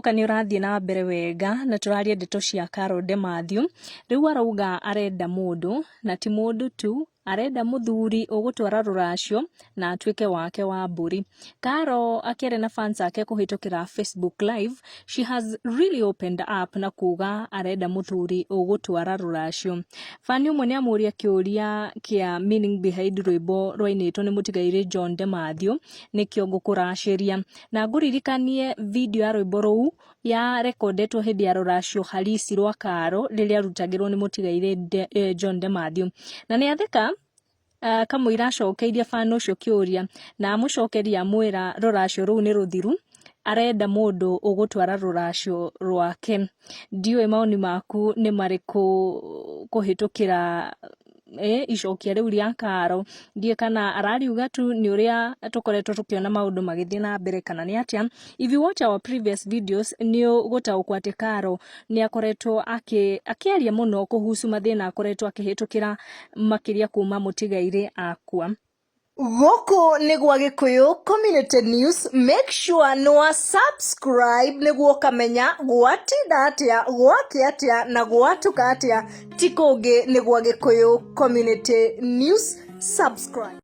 Ngwĩhoka nĩ ũrathiĩ na mbere wega na tũraria ndeto cia Carol De Mathew. Rĩu arauga arenda mũndũ na ti mũndũ tu, arenda mũthuri ũgũtwara rũracio na atuĩke wake wa mbũri. Carol akĩaria na fans ake kũhĩtũkĩra Facebook Live, she has really opened up na kuga arenda mũthuri ũgũtwara rũracio. Fan ũmwe nĩ amũria kĩũria kĩa meaning behind rwĩmbo rwainĩtwo nĩ mũtigairĩ John De Mathew, nĩkĩo ngũkũracĩria. Na ngũririkanie video ya rwĩmbo rũu ya rekondetwo hĩndĩ ya rũracio halisi rwa Karo rĩrĩa arutagĩrwo nĩ mũtigairĩ John De Mathew. Na nĩ atheka kamũira acokeirie fan ũcio kĩũria na amũcokeria amwĩra rũracio rũu nĩ rũthiru, arenda mũndũ ũgũtwara rũracio rwake. Ndiũĩ maoni maku nĩ marĩkũ kũhĩtũkĩra icokia rĩu rĩa Karo. Ndiũĩ kana arariuga tu nĩ ũrĩa tũkoretwo tũkĩona maũndũ magĩthiĩ na mbere kana nĩ atĩa. If you watch our previous videos nĩ ũgũtaũkwo atĩ Karo nĩ akoretwo akĩaria mũno kũhusu mathĩna akoretwo akĩhĩtũkĩra makĩria kuma mũtigairĩ akua. Gũkũ nĩ gwa Gĩkũyũ Community News. Make sure nĩ wa subscribe nĩguo ũkamenya gwatinda atĩa, gwakĩa atĩa na gwatuka atĩa. Ti kũngĩ, nĩ gwa Gĩkũyũ Community News. Subscribe.